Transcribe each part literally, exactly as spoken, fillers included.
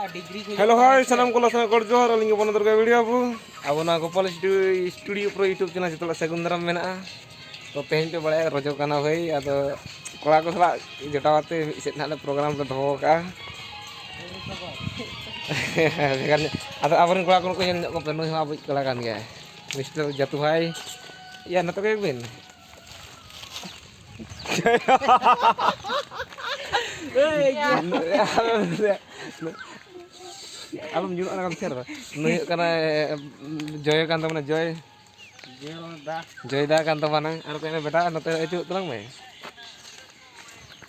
Hello ᱦᱟᱭ, ᱥᱟᱱᱟᱢ ᱠᱚ ᱞᱟᱥᱟᱝ ᱜᱚᱰ ᱡᱚᱦᱟᱨ, ᱟᱹᱞᱤᱧ ᱜᱮ ᱵᱚᱱᱚᱫᱚᱨ ᱜᱮ ᱵᱷᱤᱰᱤᱭᱳ ᱵᱟᱹᱵᱩ᱾ ᱟᱵᱚ ᱱᱚᱣᱟ ᱜᱳᱯᱟᱞ ᱥᱴᱩ-, ᱥᱴᱩᱰᱤᱭᱳ ᱯᱨᱳ ᱭᱩᱴᱩᱵᱽ ᱪᱮᱱᱮᱞ ᱡᱚᱛᱚ ᱦᱚᱲ ᱥᱟᱹᱜᱩᱱ ᱫᱟᱨᱟᱢ ᱢᱮᱱᱟᱜᱼᱟ᱾ ᱛᱚ ᱛᱮᱦᱮᱧ ᱯᱮ ᱵᱟᱲᱟᱭᱟ ᱨᱚᱡᱚ ᱠᱟᱱᱟ ᱵᱷᱟᱹᱭ, ᱟᱫᱚ ᱠᱚᱲᱟ ᱠᱚ ᱥᱟᱞᱟᱜ ᱡᱚᱴᱟᱣ ᱠᱟᱛᱮ ᱢᱤᱫ ᱥᱮᱫ ᱱᱟᱦᱟᱜ ᱞᱮ ᱯᱨᱳᱜᱨᱟᱢ ᱞᱮ ᱫᱚᱦᱚ ᱟᱠᱟᱫᱼᱟ᱾ ᱵᱷᱮᱜᱟᱨ ᱧᱚᱜ᱾ ᱟᱫᱚ ᱟᱵᱚᱨᱮᱱ ᱠᱚᱲᱟ ᱠᱚ ᱠᱚ ᱧᱮᱞ ᱧᱚᱜ ᱠᱚᱯᱮ, ᱱᱩᱭ ᱦᱚᱸ ᱟᱵᱚᱭᱤᱡ ᱠᱚᱲᱟ ᱠᱟᱱ ᱜᱮᱭᱟᱭ, ᱢᱤᱥᱴᱟᱨ ᱡᱟᱛᱩ ᱵᱷᱟᱭ᱾ ᱭᱟ, ᱱᱚᱛᱮ ᱠᱚᱭᱚᱜ ᱵᱤᱱ᱾ ᱟᱞᱚᱢ ᱧᱩᱨᱩᱜᱼᱟ, ᱚᱱᱟ ᱠᱚᱢ ᱥᱮᱭᱟᱨ ᱫᱟ᱾ ᱱᱩᱭ ᱦᱩᱭᱩᱜ ᱠᱟᱱᱟᱭ ᱡᱚᱭ ᱠᱟᱱ ᱛᱟᱵᱚᱱᱟ, ᱡᱚᱭ᱾ ᱡᱚᱭ ᱫᱟ ᱠᱟᱱ ᱛᱟᱵᱚᱱᱟ᱾ ᱟᱨ ᱚᱠᱚᱭ ᱵᱮᱴᱟ, ᱱᱚᱛᱮ ᱦᱤᱡᱩᱜ ᱛᱟᱞᱟᱝ ᱢᱮ᱾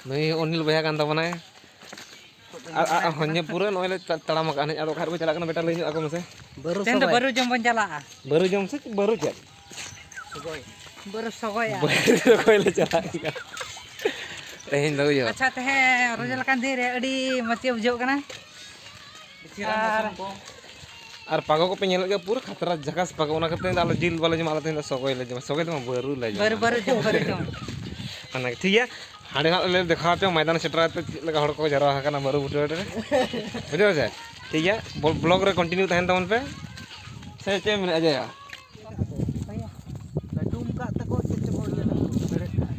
ᱱᱩᱭ ᱚᱱᱤᱞ ᱵᱚᱭᱦᱟ ᱠᱟᱱ ᱛᱟᱵᱚᱱᱟᱭ᱾ ᱟᱨ, ᱟᱨ, ᱟᱨ ᱦᱚᱧᱮ ᱯᱩᱨᱟᱹ ᱱᱚᱜᱼᱚᱭ ᱞᱮ ᱛᱟ-, ᱛᱟᱲᱟᱢ ᱟᱠᱟᱫᱼᱟ ᱱᱟᱦᱟᱜ᱾ ᱟᱫᱚ ᱚᱠᱟ ᱨᱮᱵᱚ ᱪᱟᱞᱟᱜ ᱠᱟᱱᱟ ᱵᱮᱴᱟ, ᱞᱟᱹᱭ ᱧᱚᱜ ᱟᱠᱚ ᱢᱮᱥᱮ᱾ ᱵᱟᱹᱨᱩ ᱛᱮᱦᱮᱧ ᱫᱚ ᱥᱚᱜᱚᱭ᱾ ᱵᱟᱹᱨᱩ ᱡᱚᱢ ᱵᱚᱱ ᱪᱟᱞᱟᱜᱼᱟ᱾ ᱵᱟᱹᱨᱩ ᱡᱚᱢ ᱥᱮ ᱵᱟᱹᱨᱩ ᱪᱮᱫ? ᱥᱚᱜᱚᱭ᱾ ᱵᱟᱹᱨᱩ ᱥᱚᱜᱚᱭᱟ᱾ ᱵᱟᱹᱨᱩ ᱥᱚᱜᱚᱭ ᱞᱮ ᱪᱟᱞᱟᱜ ᱠᱟᱱᱟ᱾ ᱛᱮᱦᱮᱧ ᱫᱚ ᱦᱩᱭᱩᱜᱼᱟ᱾ ᱟᱪᱪᱷᱟ, ᱛᱮᱦᱮᱧ ᱨᱚᱡᱚ ᱞᱮᱠᱟᱱ ᱫᱤᱱ ᱨᱮ ᱟᱹᱰᱤ ᱢᱚᱡᱽ ᱜᱮ ᱵᱩᱡᱷᱟᱹᱜ ᱠᱟᱱᱟ᱾ ᱟᱨ ᱟᱨ ᱯᱟᱜᱚ ᱠᱚᱯᱮ ᱧᱮᱞᱮᱫ ᱜᱮᱭᱟ, ᱯᱩᱨᱟᱹ ᱠᱷᱟᱛᱨᱟ ᱡᱷᱟᱠᱟᱥ ᱯᱟᱜᱚ᱾ ᱚᱱᱟ ᱠᱷᱟᱹᱛᱤᱨ ᱟᱞᱮ ᱡᱤᱞ ᱵᱟᱞᱮ ᱡᱚᱢᱟ, ᱟᱞᱮ ᱛᱮᱦᱮᱧ ᱫᱚ ᱥᱚᱜᱚᱭ ᱞᱮ ᱡᱚᱢᱟ᱾ ᱥᱚᱜᱚᱭ ᱫᱚ ᱵᱟᱝ, ᱵᱟᱹᱨᱩ ᱞᱮ ᱡᱚᱢᱟ᱾ ᱵᱟᱹᱨᱩ, ᱵᱟᱹᱨᱩ ᱡᱚᱢ, ᱵᱟᱹᱨᱩ ᱡᱚᱢ᱾ ᱚᱱᱟ ᱴᱷᱤᱠ ᱜᱮᱭᱟ, ᱦᱟᱸᱰᱮ ᱦᱟᱸᱜ ᱞᱮ ᱫᱮᱠᱷᱟᱣ ᱟᱯᱮᱭᱟ ᱢᱚᱭᱫᱟᱱ ᱥᱮᱴᱮᱨ ᱠᱟᱛᱮ ᱪᱮᱫ ᱞᱮᱠᱟ ᱦᱚᱲ ᱠᱚ ᱡᱟᱣᱨᱟ ᱟᱠᱟᱱᱟ ᱵᱟᱹᱨᱩ ᱵᱩᱴᱟᱹ ᱨᱮ᱾ ᱵᱩᱡᱷᱟᱹᱣ ᱥᱮ? ᱴᱷᱤᱠ ᱜᱮᱭᱟ, ᱵᱞᱚ-, ᱵᱞᱚᱜ ᱨᱮ ᱠᱚᱱᱴᱤᱱᱤᱭᱩ ᱛᱟᱦᱮᱱ ᱛᱟᱵᱚᱱ ᱯᱮ᱾ ᱥᱮ ᱪᱮᱫ ᱮᱢ ᱢᱮᱱᱟ ᱚᱡᱚᱭᱟ? ᱞᱟᱹᱴᱩᱢ ᱠᱟᱜ ᱛᱟᱠᱚ ᱪᱮᱫ ᱛᱮᱠᱚ ᱤᱭᱟᱹ ᱞᱟᱹᱜᱤᱫ ᱵᱮᱨᱮᱫ ᱠᱟᱜᱼᱟ?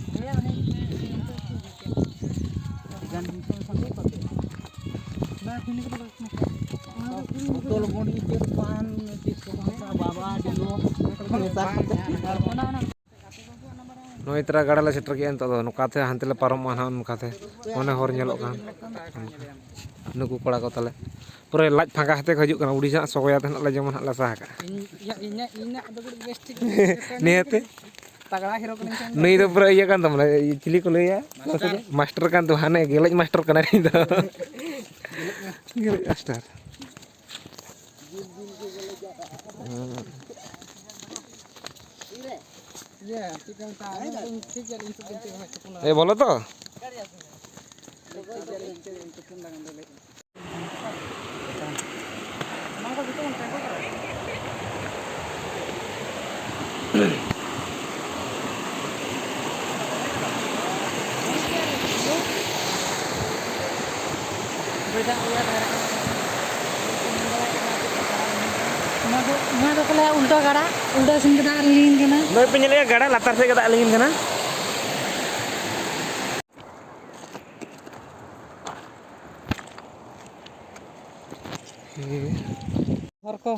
ᱵᱚᱛᱚᱞ ᱵᱚᱱ ᱪᱮᱫ ᱯᱟᱱ ᱪᱮᱫ ᱠᱚ ᱢᱮᱥᱟ, ᱵᱟᱵᱟ ᱰᱤᱞᱳ ᱢᱮᱥᱟ ᱠᱟᱛᱮ᱾ ᱱᱚᱜᱼᱚᱭ ᱛᱚᱨᱟ ᱜᱟᱰᱟ ᱞᱮ ᱥᱮᱴᱮᱨ ᱠᱮᱜᱼᱟ᱾ ᱱᱤᱛᱚᱜ ᱫᱚ ᱱᱚᱝᱠᱟ ᱛᱮ ᱦᱟᱱᱛᱮ ᱞᱮ ᱯᱟᱨᱚᱢᱚᱜᱼᱟ ᱱᱟᱦᱟᱜ, ᱱᱚᱝᱠᱟ ᱛᱮ᱾ ᱚᱱᱮ ᱦᱚᱨ ᱧᱮᱞᱚᱜ ᱠᱟᱱ ᱱᱩᱠᱩ ᱠᱚᱲᱟ ᱠᱚ ᱛᱟᱞᱮ᱾ ᱯᱩᱨᱟᱹ ᱞᱟᱡ ᱯᱷᱟᱸᱠᱟ ᱠᱟᱛᱮ ᱠᱚ ᱦᱤᱡᱩᱜ ᱠᱟᱱᱟ᱾ ᱩᱰᱤᱥᱟ ᱥᱚᱜᱚᱭ ᱟᱛᱮ ᱱᱟᱜ ᱞᱮ ᱡᱚᱢᱟ ᱱᱟᱜ ᱞᱮ ᱥᱟᱦᱟ ᱠᱟᱜᱼᱟ᱾ ᱤᱧ, ᱤᱧᱟᱹᱜ, ᱤᱧᱟᱹᱜ, ᱤᱧᱟᱹᱜ ᱫᱚ ᱠᱟᱹᱴᱤᱡ ᱵᱮᱥ ᱴᱷᱤᱠ ᱱᱤᱭᱟᱹᱛᱮ? ᱛᱟᱜᱲᱟ ᱦᱤᱨᱳ ᱠᱟᱹᱱᱟᱹᱧ ᱠᱷᱟᱱ ᱫᱚ᱾ ᱱᱩᱭ ᱫᱚ ᱯᱩᱨᱟᱹ ᱤᱭᱟᱹ ᱠᱟᱱ ᱛᱟᱵᱚᱱᱟ, ᱪᱤᱞᱤ ᱠᱚ ᱞᱟᱹᱭᱟ? ᱢᱟᱥᱴᱟᱨ᱾ ᱢᱟᱥᱴᱟᱨ ᱠᱟᱱ ᱛᱟᱵᱚᱱᱟ, ᱦᱟᱱᱮ ᱜᱮᱞᱮᱡ ᱢᱟᱥᱴᱟᱨ ᱠᱟᱱᱟᱭ ᱱᱩᱭ ᱫᱚ᱾ ᱜᱮᱞᱮᱡ ᱢᱟᱥᱴᱟᱨ᱾ ᱦᱩᱸ᱾ ᱤᱭᱟᱹ, ᱪᱮᱫ ᱠᱚ ᱢᱮᱛᱟᱜᱼᱟ? ᱤᱧ ᱴᱷᱤᱠ ᱜᱮᱭᱟ, ᱤᱧ ᱥᱮᱫ ᱫᱚ ᱪᱮᱫ ᱦᱚᱸ ᱵᱟᱭ ᱪᱤᱠᱟᱹᱜ ᱠᱟᱱᱟ᱾ ᱮ, ᱵᱚᱞᱚ ᱛᱚ? ᱱᱚᱣᱟ ᱫᱚ, ᱱᱚᱣᱟ ᱫᱚᱠᱚ ᱞᱟᱹᱭᱟ ᱩᱞᱴᱟᱹ ᱜᱟᱰᱟ, ᱩᱞᱴᱟᱹ ᱥᱮᱱ ᱜᱮ ᱫᱟᱜ ᱞᱤᱸᱜᱤᱱ ᱠᱟᱱᱟ᱾ ᱱᱚᱜᱼᱚᱭ ᱯᱮ ᱧᱮᱞᱮᱫᱼᱟ, ᱜᱟᱰᱟ ᱞᱟᱛᱟᱨ ᱥᱮᱫ ᱜᱮ ᱫᱟᱜ ᱞᱤᱸᱜᱤᱱ ᱠᱟᱱᱟ᱾ ᱦᱚᱨ ᱠᱚ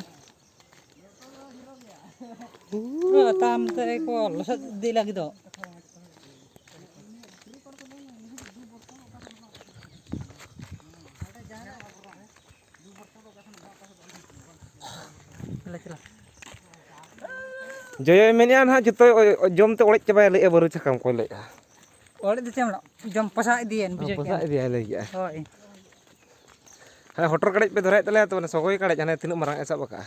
ᱯᱩᱨᱟᱹ ᱛᱟᱢ ᱛᱮ ᱠᱚ ᱞᱚᱥᱚᱫ ᱤᱫᱤ ᱞᱟᱹᱜᱤᱫᱚᱜ᱾ ᱡᱚᱭᱚᱭ ᱢᱮᱱᱮᱫᱼᱟ ᱱᱟᱦᱟᱜ ᱡᱚᱛᱚ ᱡᱚᱢ ᱛᱮ ᱚᱲᱮᱡ ᱪᱟᱵᱟᱭᱟ, ᱞᱟᱹᱭᱮᱫᱼᱟ ᱵᱟᱹᱨᱩ ᱥᱟᱠᱟᱢ ᱠᱚ ᱞᱟᱹᱭᱮᱫᱼᱟ᱾ ᱚᱲᱮᱡ ᱫᱚ ᱪᱮᱫ ᱮᱢ ᱞᱟᱜ-, ᱡᱚᱢ ᱯᱚᱥᱟᱜ ᱤᱫᱤᱭᱮᱱ, ᱵᱩᱡᱷᱟᱹᱣ ᱯᱚᱥᱟᱜ ᱠᱮᱜᱼᱟᱢ? ᱤᱫᱤᱭᱟ ᱞᱟᱹᱭ ᱠᱮᱜᱼᱟ᱾ ᱦᱳᱭ᱾ ᱦᱮᱸ, ᱦᱚᱴᱚᱨ ᱠᱟᱰᱮᱡ ᱯᱮ ᱫᱷᱚᱨᱟᱣᱮᱫ ᱛᱟᱞᱮᱭᱟ ᱛᱚ, ᱢᱟᱱᱮ ᱥᱚᱜᱚᱭ ᱠᱟᱰᱮᱡ, ᱦᱟᱱᱮ ᱛᱤᱱᱟᱹᱜ ᱢᱟᱨᱟᱝ ᱮ ᱥᱟᱵ ᱟᱠᱟᱜᱼᱟ᱾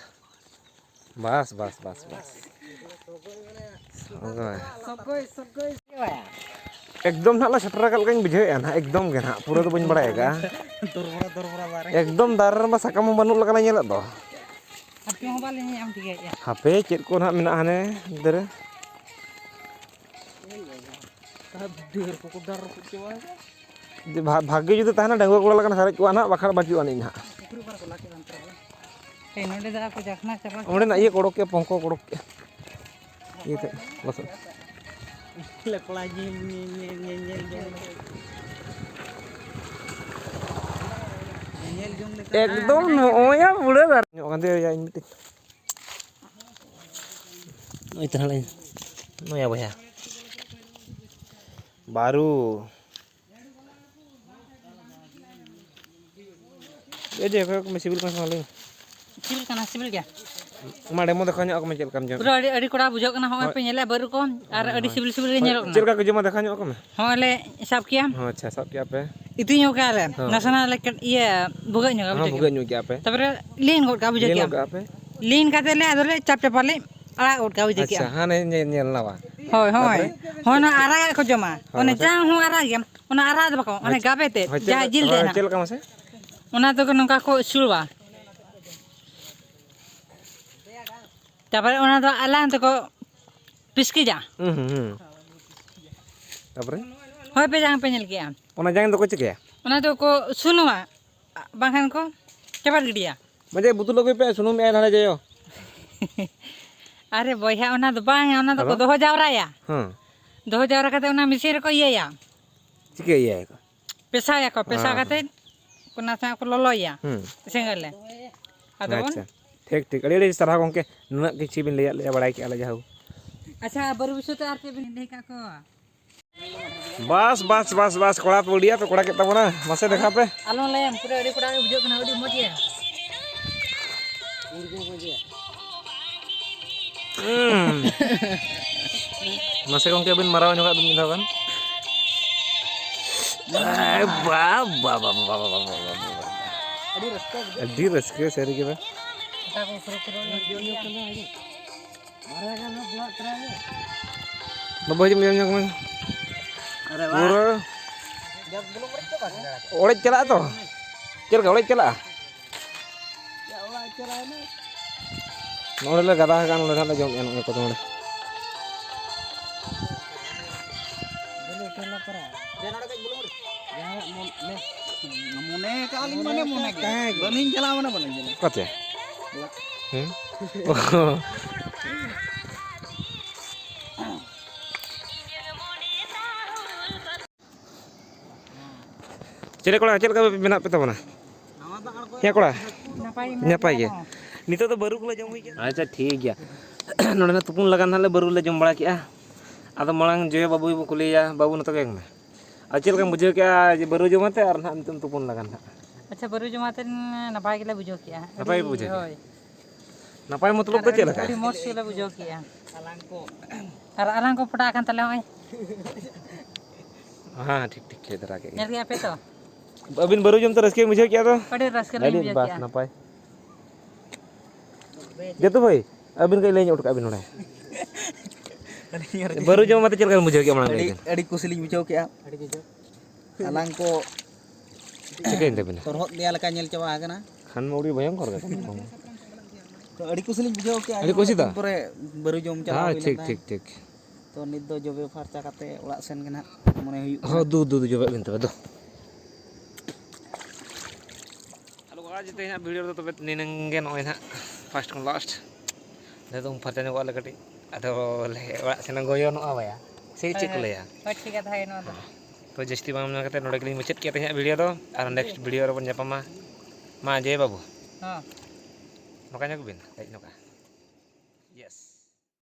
ᱵᱟᱥ, ᱵᱟᱥ, ᱵᱟᱥ, ᱵᱟᱥ᱾ ᱚᱱᱠᱟ᱾ ᱥᱚᱜᱚᱭ, ᱥᱚᱜᱚᱭ᱾ ᱮᱠᱫᱚᱢ ᱱᱟᱦᱟᱜ ᱞᱮ ᱥᱮᱴᱮᱨ ᱟᱠᱟᱫ ᱞᱮᱠᱟᱧ ᱵᱩᱡᱷᱟᱹᱣᱮᱫᱼᱟ ᱱᱟᱦᱟᱜ, ᱮᱠᱫᱚᱢ ᱜᱮ ᱱᱟᱦᱟᱜ, ᱯᱩᱨᱟᱹ ᱫᱚ ᱵᱟᱹᱧ ᱵᱟᱲᱟᱭ ᱟᱠᱟᱫᱼᱟ᱾ ᱫᱚᱨᱵᱚᱨᱟ, ᱫᱚᱨᱵᱚᱨᱟ ᱫᱟᱨᱮ᱾ ᱮᱠᱫᱚᱢ ᱫᱟᱨᱮ ᱨᱮᱢᱟ ᱥᱟᱠᱟᱢ ᱦᱚᱸ ᱵᱟᱹᱱᱩᱜ ᱞᱮᱠᱟ ᱞᱮ ᱧᱮᱞᱮᱫ ᱫᱚ᱾ ᱟᱨ ᱪᱮᱫ ᱦᱚᱸ ᱵᱟᱞᱮ ᱧᱮᱞ ᱧᱟᱢ ᱴᱷᱤᱠᱟᱹᱭᱮᱫᱼᱟ᱾ ᱦᱟᱯᱮ, ᱪᱮᱫ ᱠᱚ ᱱᱟᱦᱟᱜ ᱢᱮᱱᱟᱜᱼᱟ ᱦᱟᱱᱮ ᱚᱱᱛᱮ ᱨᱮ᱾ ᱰᱷᱮᱨ ᱠᱚᱠᱚ ᱫᱟᱨ ᱨᱟᱹᱯᱩᱫ ᱪᱟᱵᱟᱭᱮᱫᱟ᱾ ᱡᱮ ᱵᱷᱟ-, ᱵᱷᱟᱜᱮ ᱡᱩᱫᱤ ᱛᱟᱦᱮᱱᱟ, ᱰᱟᱺᱜᱩᱣᱟᱹ ᱠᱚᱲᱟ ᱞᱮᱠᱟᱱ ᱥᱟᱨᱮᱡ ᱠᱚᱜᱼᱟ ᱱᱟᱦᱟᱜ, ᱵᱟᱠᱷᱟᱱ ᱵᱟᱹᱪᱩᱜ ᱟᱹᱱᱤᱡ ᱱᱟᱦᱟᱜ᱾ ᱯᱩᱠᱷᱨᱤ ᱯᱟᱨ ᱠᱚ ᱞᱟ ᱠᱮᱫᱟ ᱚᱱᱛᱮ ᱨᱮ᱾ ᱦᱮᱸ, ᱱᱚᱸᱰᱮ ᱫᱚ ᱟᱨ ᱠᱚ ᱡᱟᱠᱷᱱᱟ ᱪᱟᱵᱟ ᱠᱮᱫᱟ᱾ ᱚᱸᱰᱮᱱᱟᱜ ᱤᱭᱟᱹ ᱠᱚ ᱚᱰᱚᱠ ᱠᱮᱫᱼᱟ, ᱯᱚᱝᱠᱚ ᱠᱚ ᱚᱰᱚᱠ ᱠᱮᱫᱼᱟ᱾ ᱤᱭᱟᱹ ᱛᱮ, ᱞᱚᱥᱚᱫ᱾ ᱞᱮᱯᱲᱟ ᱧᱮᱞ, ᱧᱮᱞ, ᱧᱮᱞ, ᱧᱮᱞ, ᱧᱮᱞ ᱡᱚᱝ ᱞᱮᱠᱟ᱾ ᱧᱮᱞ ᱡᱚᱝ ᱞᱮᱠᱟ᱾ ᱮᱠᱫᱚᱢ ᱱᱚᱜᱼᱚᱭ ᱭᱟ ᱵᱩᱲᱟᱹ ᱫᱟᱨᱮ ᱧᱚᱜ ᱠᱟᱱ ᱛᱟᱭᱟ ᱤᱧ ᱢᱤᱫᱴᱤᱡ᱾ ᱱᱩᱭ ᱛᱟᱦᱞᱮ, ᱱᱩᱭᱟ ᱵᱚᱭᱦᱟ᱾ ᱵᱟᱹᱨᱩ᱾ ᱮ ᱡᱮ, ᱚᱠᱚᱭ ᱠᱚ ᱥᱤᱵᱤᱞ ᱠᱟᱱᱟ ᱥᱮ ᱵᱟᱝ ᱞᱟᱹᱭ ᱢᱮ? ᱥᱤᱵᱤᱞ ᱠᱟᱱᱟ, ᱥᱤᱵᱤᱞ ᱜᱮᱭᱟ᱾ ᱢᱟ ᱰᱮᱢᱳ ᱫᱮᱠᱷᱟᱣ ᱧᱚᱜ ᱟᱠᱚ ᱢᱮ ᱪᱮᱫ ᱞᱮᱠᱟᱢ ᱡᱚᱢ᱾ ᱯᱩᱨᱟᱹ ᱟᱹᱰᱤ, ᱟᱹᱰᱤ ᱠᱚᱲᱟ ᱵᱩᱡᱷᱟᱹᱜ ᱠᱟᱱᱟ, ᱦᱚᱸᱜᱼᱚᱭ ᱦᱳᱭ᱾ ᱯᱮ ᱧᱮᱞᱮᱫᱼᱟ ᱵᱟᱹᱨᱩ ᱠᱚ, ᱟᱨ ᱦᱳᱭ, ᱟᱹᱰᱤ ᱦᱳᱭ᱾ ᱥᱤᱵᱤᱞ, ᱥᱤᱵᱤᱞ ᱜᱮ ᱦᱳᱭ, ᱧᱮᱞᱚᱜ ᱪᱮᱫ ᱠᱟᱱᱟ᱾ ᱞᱮᱠᱟ ᱠᱚ ᱡᱚᱢᱟ ᱫᱮᱠᱷᱟᱣ ᱧᱚᱜ ᱟᱠᱚ ᱢᱮ᱾ ᱦᱚᱸ, ᱞᱮ ᱥᱟᱵ ᱠᱮᱭᱟ᱾ ᱦᱚᱸ, ᱟᱪᱪᱷᱟ, ᱥᱟᱵ ᱠᱮᱭᱟ ᱯᱮ᱾ ᱤᱫᱤ ᱧᱚᱜ ᱠᱟᱜᱼᱟ ᱞᱮ, ᱦᱚᱸ᱾ ᱱᱟᱥᱮᱱᱟᱜ ᱞᱮ ᱠᱟᱹᱴ-, ᱤᱭᱟᱹ, ᱵᱷᱩᱜᱟᱹᱜ ᱧᱚᱜᱟ, ᱦᱚᱸ, ᱵᱩᱡᱷᱟᱹᱣ ᱵᱷᱩᱜᱟᱹᱜ ᱠᱮᱜᱼᱟᱢ? ᱧᱚᱜ ᱠᱮᱜᱼᱟ ᱯᱮ᱾ ᱛᱟᱯᱚᱨᱮ ᱞᱤᱱ ᱜᱚᱫ ᱠᱟᱜᱼᱟ, ᱵᱩᱡᱷᱟᱹᱣ ᱞᱤᱱ ᱠᱮᱜᱼᱟᱢ? ᱜᱚᱫ ᱠᱟᱜᱼᱟ ᱯᱮ᱾ ᱞᱤᱱ ᱠᱟᱛᱮ ᱞᱮ ᱟᱫᱚ ᱞᱮ ᱪᱟᱯ ᱪᱟᱯᱟ ᱞᱮ ᱟᱲᱟᱜ ᱜᱚᱫ ᱠᱟᱜᱼᱟ, ᱵᱩᱡᱷᱟᱹᱣ ᱟᱪᱪᱷᱟ, ᱠᱮᱜᱼᱟᱢ? ᱦᱟᱱᱮ ᱧᱮ-, ᱧᱮᱞ ᱱᱟᱣᱟ᱾ ᱦᱳᱭ, ᱦᱳᱭ᱾ ᱛᱟᱯᱚᱨᱮ? ᱦᱳᱭ, ᱱᱚᱣᱟ ᱟᱨᱟᱜᱟᱜ ᱠᱚ ᱡᱚᱢᱟ᱾ ᱦᱳᱭ, ᱚᱱᱮ ᱢᱟᱥᱮ᱾ ᱡᱟᱝ ᱦᱚᱸ ᱟᱨᱟᱜ ᱜᱮᱭᱟ, ᱚᱱᱟ ᱟᱨᱟᱜ ᱫᱚ ᱵᱟᱠᱚ, ᱚᱱᱮ ᱦᱳᱭ, ᱪᱮᱫ, ᱜᱟᱵᱮ ᱛᱮᱫ, ᱦᱳᱭ, ᱪᱮᱫ ᱡᱟᱦᱟᱸ ᱞᱮᱠᱟ, ᱡᱤᱞ ᱦᱳᱭ, ᱛᱟᱦᱮᱱᱟ᱾ ᱪᱮᱫ ᱞᱮᱠᱟ ᱢᱟᱥᱮ? ᱚᱱᱟ ᱫᱚᱠᱚ ᱱᱚᱝᱠᱟ ᱠᱚ ᱥᱩᱲᱣᱟ᱾ ᱛᱟᱯᱚᱨᱮ ᱚᱱᱟ ᱫᱚ ᱟᱞᱟᱝ ᱛᱮᱠᱚ ᱯᱤᱥᱠᱤᱡᱟ᱾ ᱦᱩᱸ, ᱦᱩᱸ, ᱦᱩᱸ᱾ ᱛᱟᱯᱚᱨᱮ? ᱦᱳᱭ, ᱯᱮ ᱡᱟᱝ ᱯᱮ ᱧᱮᱞ ᱠᱮᱜᱼᱟ᱾ ᱚᱱᱟ ᱡᱟᱝ ᱫᱚᱠᱚ ᱪᱤᱠᱟᱹᱭᱟ? ᱚᱱᱟ ᱫᱚᱠᱚ ᱥᱩᱱᱩᱢᱟ, ᱵᱟᱝᱠᱷᱟᱱ ᱠᱚ ᱪᱟᱯᱟᱫ ᱜᱤᱰᱤᱭᱟ᱾ ᱢᱟᱡᱮ ᱵᱩᱛᱩᱞ ᱟᱹᱜᱩᱭ ᱯᱮ, ᱥᱩᱱᱩᱢ ᱮ ᱱᱟᱰᱮ ᱡᱚᱭᱚ᱾ ᱟᱨᱮ ᱵᱚᱭᱦᱟ, ᱚᱱᱟ ᱫᱚ ᱵᱟᱝ, ᱚᱱᱟ ᱫᱚᱠᱚ ᱟᱫᱚ? ᱫᱚᱦᱚ ᱡᱟᱣᱨᱟᱭᱟ᱾ ᱦᱮᱸ᱾ ᱫᱚᱦᱚ ᱡᱟᱣᱨᱟ ᱠᱟᱛᱮ ᱚᱱᱟ ᱢᱮᱥᱤᱱ ᱨᱮᱠᱚ ᱤᱭᱟᱹᱭᱟ᱾ ᱪᱤᱠᱟᱹ ᱤᱭᱟᱹᱭᱟᱠᱚ? ᱯᱮᱥᱟᱣᱭᱟᱠᱚ, ᱯᱮᱥᱟᱣ ᱦᱮᱸ, ᱠᱟᱛᱮ ᱦᱮᱸ᱾ ᱚᱱᱟ ᱥᱟᱶ ᱠᱚ ᱞᱚᱞᱚᱭᱟ ᱦᱩᱸ᱾ ᱥᱮᱸᱜᱮᱞ ᱨᱮ᱾ ᱟᱫᱚ ᱵᱚᱱ ᱟᱪᱪᱷᱟ, ᱴᱷᱤᱠ, ᱴᱷᱤᱠ᱾ ᱟᱹᱰᱤ, ᱟᱹᱰᱤ ᱥᱟᱨᱦᱟᱣ ᱜᱚᱢᱠᱮ, ᱱᱩᱱᱟᱹᱜ ᱠᱤᱪᱷᱩ ᱵᱤᱱ ᱞᱟᱹᱭᱟᱫ ᱞᱮᱭᱟ, ᱵᱟᱲᱟᱭ ᱠᱮᱫᱼᱟ ᱞᱮ ᱡᱟᱦᱳᱠ᱾ ᱟᱪᱪᱷᱟ, ᱵᱟᱹᱨᱩ ᱵᱤᱥᱚᱭ ᱛᱮ ᱟᱨ ᱪᱮᱫ ᱵᱤᱱ ᱞᱟᱹᱭ ᱠᱟᱜ ᱠᱚᱣᱟ? ᱵᱟᱥ, ᱵᱟᱥ, ᱵᱟᱥ, ᱵᱟᱥ, ᱠᱚᱲᱟ ᱯᱮ ᱟᱹᱰᱤᱭᱟ ᱯᱮ ᱠᱚᱲᱟ ᱠᱮᱫ ᱛᱟᱵᱚᱱᱟ, ᱢᱟᱥᱮ ᱫᱮᱠᱷᱟ ᱯᱮ᱾ ᱟᱞᱚᱢ ᱞᱟᱹᱭᱟ, ᱯᱩᱨᱟᱹ ᱟᱹᱰᱤ ᱠᱚᱲᱟ ᱜᱮ ᱵᱩᱡᱷᱟᱹᱜ ᱠᱟᱱᱟ, ᱟᱹᱰᱤ ᱢᱚᱡᱽ ᱜᱮ᱾ ᱦᱩᱸ᱾ ᱢᱟᱥᱮ ᱜᱚᱢᱠᱮ, ᱟᱹᱵᱤᱱ ᱢᱟᱨᱟᱣ ᱧᱚᱜᱟᱜ ᱵᱤᱱ ᱢᱤᱫ ᱫᱷᱟᱣ ᱜᱟᱱ᱾ ᱮ ᱵᱟᱵᱟ, ᱵᱟᱵᱟ, ᱵᱟᱵᱟ, ᱵᱟᱵᱟ, ᱵᱟᱵᱟ᱾ ᱟᱹᱰᱤ ᱨᱟᱹᱥᱠᱟᱹ ᱵᱩᱡᱷᱟᱹᱜ ᱟᱹᱰᱤ ᱨᱟᱹᱥᱠᱟᱹ ᱥᱟᱹᱨᱤ ᱜᱮ ᱵᱟᱝ᱾ ᱠᱟᱴᱟ ᱠᱚ ᱠᱷᱩᱨᱩ ᱠᱷᱩᱨᱩ ᱧᱚᱜ ᱜᱮ ᱦᱩᱭᱩᱜ ᱠᱟᱱᱟ᱾ ᱵᱟᱵᱟ, ᱦᱤᱡᱩᱜ ᱢᱮ, ᱧᱮᱞ ᱧᱚᱜ ᱢᱮ᱾ ᱟᱨᱮ ᱵᱟᱦ᱾ ᱯᱩᱨᱟᱹ ᱚᱲᱮᱡ ᱪᱟᱞᱟᱜᱼᱟ ᱛᱚ? ᱪᱮᱫ ᱞᱮᱠᱟ ᱚᱲᱮᱡ ᱪᱟᱞᱟᱜᱼᱟ? ᱱᱚᱰᱮ ᱞᱮ ᱜᱟᱫᱟ ᱟᱠᱟᱱ, ᱱᱚᱰᱮ ᱱᱟᱜ ᱞᱮ ᱡᱚᱢᱮᱫᱼᱟ ᱱᱚᱜᱼᱚᱭ ᱠᱚ ᱱᱚᱰᱮ᱾ ᱢᱚᱱᱮ ᱠᱟᱜ ᱞᱤᱧ ᱢᱟᱱᱮ ᱢᱚᱱᱮ ᱜᱮ᱾ ᱵᱟᱹᱞᱤᱧ ᱪᱟᱞᱟᱜᱼᱟ ᱢᱟᱱᱮ ᱵᱟᱹᱞᱤᱧ ᱪᱟᱞᱟᱜᱼᱟ᱾ ᱚᱠᱟᱛᱮ? ᱦᱮᱸ? ᱪᱮᱞᱮ ᱠᱚᱲᱟ, ᱪᱮᱫ ᱞᱮᱠᱟ ᱢᱮᱱᱟᱜ ᱯᱮ ᱛᱟᱵᱚᱱᱟ? ᱦᱮᱸ ᱠᱚᱲᱟ, ᱱᱟᱯᱟᱭ ᱜᱮ ᱢᱮᱱᱟᱜ ᱱᱟᱯᱟᱭ ᱜᱮ᱾ ᱞᱮᱭᱟ᱾ ᱱᱤᱛᱚᱜ ᱫᱚ ᱵᱟᱹᱨᱩ ᱠᱚᱞᱮ ᱡᱚᱢ ᱦᱩᱭ ᱠᱮᱫᱟ᱾ ᱟᱪᱪᱷᱟ, ᱴᱷᱤᱠ ᱜᱮᱭᱟ᱾ ᱱᱚᱰᱮ ᱱᱟᱜ ᱛᱩᱯᱩᱱ ᱞᱟᱜᱟ ᱱᱟᱜ ᱞᱮ ᱵᱟᱹᱨᱩ ᱞᱮ ᱡᱚᱢ ᱵᱟᱲᱟ ᱠᱮᱜᱼᱟ᱾ ᱟᱫᱚ ᱢᱟᱲᱟᱝ ᱡᱚᱭᱚ ᱵᱟᱹᱵᱩ ᱵᱚ ᱠᱩᱞᱤᱭᱮᱭᱟ᱾ ᱵᱟᱹᱵᱩ, ᱱᱚᱛᱮ ᱠᱚᱭᱚᱜ ᱢᱮ᱾ ᱟᱨ ᱪᱮᱫ ᱞᱮᱠᱟᱢ ᱵᱩᱡᱷᱟᱹᱣ ᱠᱮᱜᱼᱟ ᱡᱮ ᱵᱟᱹᱨᱩ ᱡᱚᱢ ᱟᱛᱮ ᱟᱨ ᱱᱟᱜ ᱱᱤᱛᱚᱜ ᱛᱩᱯᱩᱱ ᱞᱟᱜᱟ ᱱᱟᱜ? ᱟᱪᱪᱷᱟ, ᱵᱟᱹᱨᱩ ᱡᱚᱢ ᱟᱛᱮ ᱱᱟᱯᱟᱭ ᱜᱮᱞᱮ ᱵᱩᱡᱷᱟᱹᱣ ᱠᱮᱜᱼᱟ᱾ ᱱᱟᱯᱟᱭ ᱜᱮ ᱟᱹᱰᱤ, ᱵᱩᱡᱷᱟᱹᱣ ᱠᱮᱜᱼᱟ? ᱦᱳᱭ᱾ ᱱᱟᱯᱟᱭ ᱢᱚᱛᱞᱚᱵ ᱫᱚ ᱪᱮᱫ ᱞᱮᱠᱟ? ᱟᱹᱰᱤ ᱢᱚᱡᱽ ᱜᱮᱞᱮ ᱵᱩᱡᱷᱟᱹᱣ ᱠᱮᱜᱼᱟ᱾ ᱟᱨ ᱟᱞᱟᱝ ᱠᱚ ᱯᱚᱴᱟᱜ ᱠᱟᱱ ᱛᱟᱞᱮᱭᱟ ᱱᱚᱜᱼᱚᱭ᱾ ᱦᱮᱸ, ᱴᱷᱤᱠ, ᱴᱷᱤᱠ, ᱴᱷᱤᱠ ᱫᱷᱟᱨᱟ ᱜᱮ᱾ ᱧᱮᱞ ᱠᱮᱜᱼᱟ ᱯᱮ ᱛᱚ? ᱟᱹᱵᱤᱱ ᱵᱟᱹᱨᱩ ᱡᱚᱢ ᱛᱮ ᱨᱟᱹᱥᱠᱟᱹ ᱵᱤᱱ ᱵᱩᱡᱷᱟᱹᱣ ᱠᱮᱜᱼᱟ ᱛᱚ? ᱟᱹᱰᱤ ᱨᱟᱹᱥᱠᱟᱹ ᱞᱤᱧ ᱟᱹᱰᱤ ᱵᱩᱡᱷᱟᱹᱣ ᱵᱟᱥ, ᱠᱮᱜᱼᱟ᱾ ᱱᱟᱯᱟᱭ᱾ ᱡᱟᱹᱛᱩ ᱵᱷᱟᱹᱭ, ᱟᱹᱵᱤᱱ ᱠᱟᱹᱡ ᱞᱟᱹᱭ ᱧᱚᱜ ᱦᱚᱴᱚ ᱠᱟᱜ ᱵᱤᱱ ᱱᱚᱰᱮ᱾ ᱵᱟᱹᱨᱩ ᱡᱚᱢ ᱠᱟᱛᱮ ᱪᱮᱫ ᱞᱮᱠᱟ ᱵᱤᱱ ᱵᱩᱡᱷᱟᱹᱣ ᱠᱮᱜᱼᱟ ᱢᱟᱲᱟᱝ ᱞᱟᱹᱭ ᱟᱹᱰᱤ, ᱵᱤᱱ? ᱟᱹᱰᱤ ᱠᱩᱥᱤ ᱞᱤᱧ ᱵᱩᱡᱷᱟᱹᱣ ᱠᱮᱜᱼᱟ᱾ ᱟᱹᱰᱤ ᱠᱩᱥᱤ᱾ ᱟᱞᱟᱝ ᱠᱚ ᱪᱤᱠᱟᱹᱭᱮᱱ ᱛᱟᱵᱤᱱᱟ? ᱛᱚᱨᱦᱚᱫ ᱫᱮᱭᱟ ᱞᱮᱠᱟ ᱧᱮᱞ ᱪᱟᱵᱟ ᱟᱠᱟᱱᱟ᱾ ᱠᱷᱟᱱ ᱢᱟ ᱟᱹᱰᱤ ᱵᱷᱚᱭᱚᱝᱠᱚᱨ ᱜᱮ ᱠᱟᱱᱟ᱾ ᱛᱚ, ᱟᱹᱰᱤ ᱠᱩᱥᱤ ᱞᱤᱧ ᱵᱩᱡᱷᱟᱹᱣ ᱠᱮᱜᱼᱟ, ᱟᱹᱰᱤ ᱠᱩᱥᱤ ᱫᱚ? ᱫᱤᱱ ᱯᱚᱨᱮ ᱵᱟᱹᱨᱩ ᱡᱚᱢ ᱪᱟᱞᱟᱣ ᱦᱳᱭ, ᱦᱩᱭ ᱞᱮᱱ ᱴᱷᱤᱠ, ᱛᱟᱦᱮᱸᱫ᱾ ᱴᱷᱤᱠ, ᱴᱷᱤᱠ᱾ ᱛᱚ, ᱱᱤᱛ ᱫᱚ ᱡᱚᱵᱮ ᱯᱷᱟᱨᱪᱟ ᱠᱟᱛᱮ ᱚᱲᱟᱜ ᱥᱮᱱ ᱜᱮ ᱱᱟᱦᱟᱜ ᱢᱚᱱᱮ ᱦᱩᱭᱩᱜ ᱠᱟᱱᱟ᱾ ᱦᱚᱸ, ᱫᱩ, ᱫᱩ, ᱫᱩ, ᱡᱚᱵᱮ ᱵᱤᱱ ᱛᱚᱵᱮ, ᱫᱩ᱾ ᱦᱮᱞᱳ ᱜᱟᱭᱥ, ᱛᱮᱦᱮᱧᱟᱜ ᱵᱷᱤᱰᱤᱭᱳ ᱨᱮᱫᱚ ᱛᱚᱵᱮ ᱱᱤᱱᱟᱹᱝ ᱜᱮ, ᱱᱚᱜᱼᱚᱭ ᱱᱟᱦᱟᱜ first ᱠᱷᱚᱱ last᱾ ᱱᱤᱛᱚᱜ ᱩᱢ ᱯᱷᱟᱨᱪᱟ ᱧᱚᱜᱚᱜ ᱟᱞᱮ ᱠᱟᱹᱴᱤᱡ, ᱟᱫᱚ ᱞᱮ ᱚᱲᱟᱜ ᱥᱮᱱ ᱜᱚᱭᱚᱱᱚᱜᱼᱟ ᱵᱟᱭᱟ, ᱥᱮ ᱪᱮᱫ ᱠᱚ ᱦᱳᱭ, ᱞᱟᱹᱭᱟ? ᱦᱳᱭ, ᱴᱷᱤᱠ ᱠᱟᱛᱷᱟ ᱜᱮ ᱱᱚᱣᱟ ᱫᱚ᱾ ᱛᱚ ᱡᱟᱹᱥᱛᱤ ᱵᱟᱝ ᱢᱮᱱ ᱠᱟᱛᱮ ᱱᱚᱰᱮ ᱜᱮᱞᱤᱧ ᱢᱩᱪᱟᱹᱫ ᱠᱮᱫ ᱛᱮᱦᱮᱧᱟᱜ ᱵᱷᱤᱰᱤᱭᱳ ᱫᱚ, ᱟᱨ ᱱᱮᱠᱥᱴ ᱵᱷᱤᱰᱤᱭᱳ ᱨᱮᱵᱚᱱ ᱧᱟᱯᱟᱢᱟ᱾ ᱢᱟ ᱡᱮ ᱵᱟᱹᱵᱩ, ᱦᱚᱸ᱾ ᱱᱚᱝᱠᱟ ᱧᱚᱜ ᱵᱤᱱ ᱦᱮᱡ ᱱᱚᱝᱠᱟ᱾